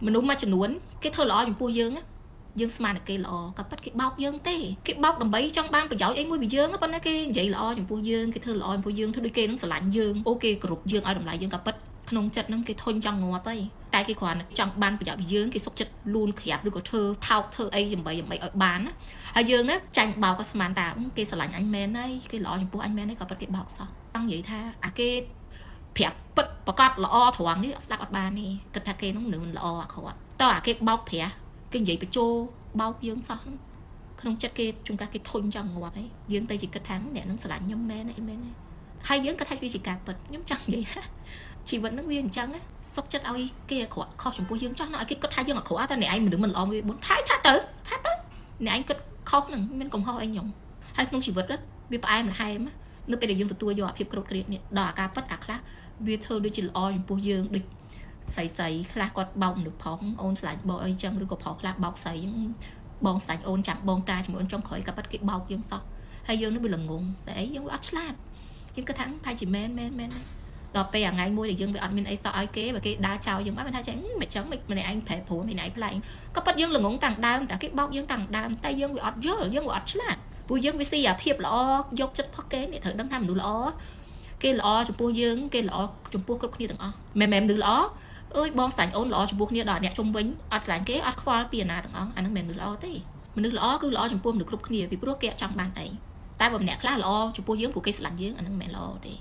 មនុស្សមួយចំនួនគេធ្វើល្អចំពោះយើងណាយើងស្មានតែគេល្អក៏ប៉ិតគេបោកយើងទេគេបោកដើម្បីចង់បានប្រយោជន៍អីមួយពីយើងប៉ុន្តែគេនិយាយល្អចំពោះយើងគេធ្វើល្អចំពោះយើងធ្វើដូចគេនឹងស្រឡាញ់យើងអូគេគោរពយើងឲ្យតម្លៃយើងក៏ប៉ិតក្នុងចិត្តនឹងគេធុញចង់ងាប់ហើយតែគេគ្រាន់តែចង់បានប្រយោជន៍ពីយើងគេសុខចិត្តលូនក្រាបឬក៏ធ្វើថោកធ្វើអីដើម្បីដើម្បីឲ្យបានណាហើយយើងណាចាញ់បោកក៏ស្មានតាគេស្រឡាញ់អញមែនហើយគេល្អចំពោះអញមែនហើយក៏ប៉ិតគេបោកសោះចង់និយាយថាអាគេប្រាប់ពិតប្រកបល្អត្រង់នេះស្ដាប់អត់បានទេគិតថាគេនឹងមិនល្អអាក្រក់តើអាគេបោកប្រាស់គេនិយាយបញ្ជោបោកយើងសោះហ្នឹងក្នុងចិត្តគេជួនកាលគេធុញចង់ងាប់ហើយយើងទៅជាគិតថាអ្នកនឹងស្រឡាញ់ខ្ញុំមែនអីមែនទេហើយយើងគិតថាវាជាការពិតខ្ញុំចង់និយាយថាជីវិតហ្នឹងវាអញ្ចឹងណាសុកចិត្តឲ្យគេអាក្រក់ខុសចំពោះយើងចោះណាឲ្យគេគិតថាយើងអាក្រក់តែអ្នកឯងមនុស្សមិនល្អវាបុនថាថាទៅថាទៅអ្នកឯងគិតខុសហ្នឹងមានកំហុសអីខ្ញុំហើយក្នុងជីវិតវាផ្អែមល្ហែមនៅពេលដែលយើងទទួលយកអាភាពក្រោតក្រៀតនេះដល់អាការពិតអាខ្លះវាធ្វើដូចជាល្អចំពោះយើងដូចស្រីស្រីខ្លះគាត់បោកមនុស្សប្រុសអូនស្លាញ់បងអីចឹងឬក៏ប្រុសខ្លះបោកស្រីបងស្លាញ់អូនចាំបងការជាមួយអូនចុងក្រោយក៏ប៉ិតគេបោកយើងសោះហើយយើងនឹងវាល្ងងតែអីយើងវាអត់ឆ្លាតយើងគិតថាប្រហែលជាមែនមែនមែនដល់ពេលថ្ងៃមួយដែលយើងវាអត់មានអីសោះឲ្យគេបើគេដើរចោលយើងបានថាចឹងមិនចឹងមិនម្នាក់ឯងប្រែប្រួលម្នាក់ឯងប្លែកក៏ប៉ិតយើងល្ងងតាំងដើមតែគេបោកយើងតាំងដើមតែយើងវាអត់យល់យើងវាអត់ឆ្លាតព្រោះយើងវាស៊ីអាភាពល្អយកចិត្តផុសគេនេះត្រូវដឹងថាមនុស្សល្អគេល្អចំពោះយើងគេល្អចំពោះគ្រប់គ្នាទាំងអស់មិនមែនមនុស្សល្អអើយបងស្លាញ់អូនល្អចំពោះគ្នាដល់អ្នកជុំវិញអត់ស្លាញ់គេអត់ខ្វល់ពីអាណាទាំងអស់អាហ្នឹងមិនមែនមនុស្សល្អទេមនុស្សល្អគឺល្អចំពោះមនុស្សគ្រប់គ្នាពីព្រោះគេអត់ចង់បានអីតែបើម្នាក់ខ្លះល្អចំពោះយើងព្រោះគេស្រឡាញ់យើងអាហ្នឹងមិនមែនល្អទេ។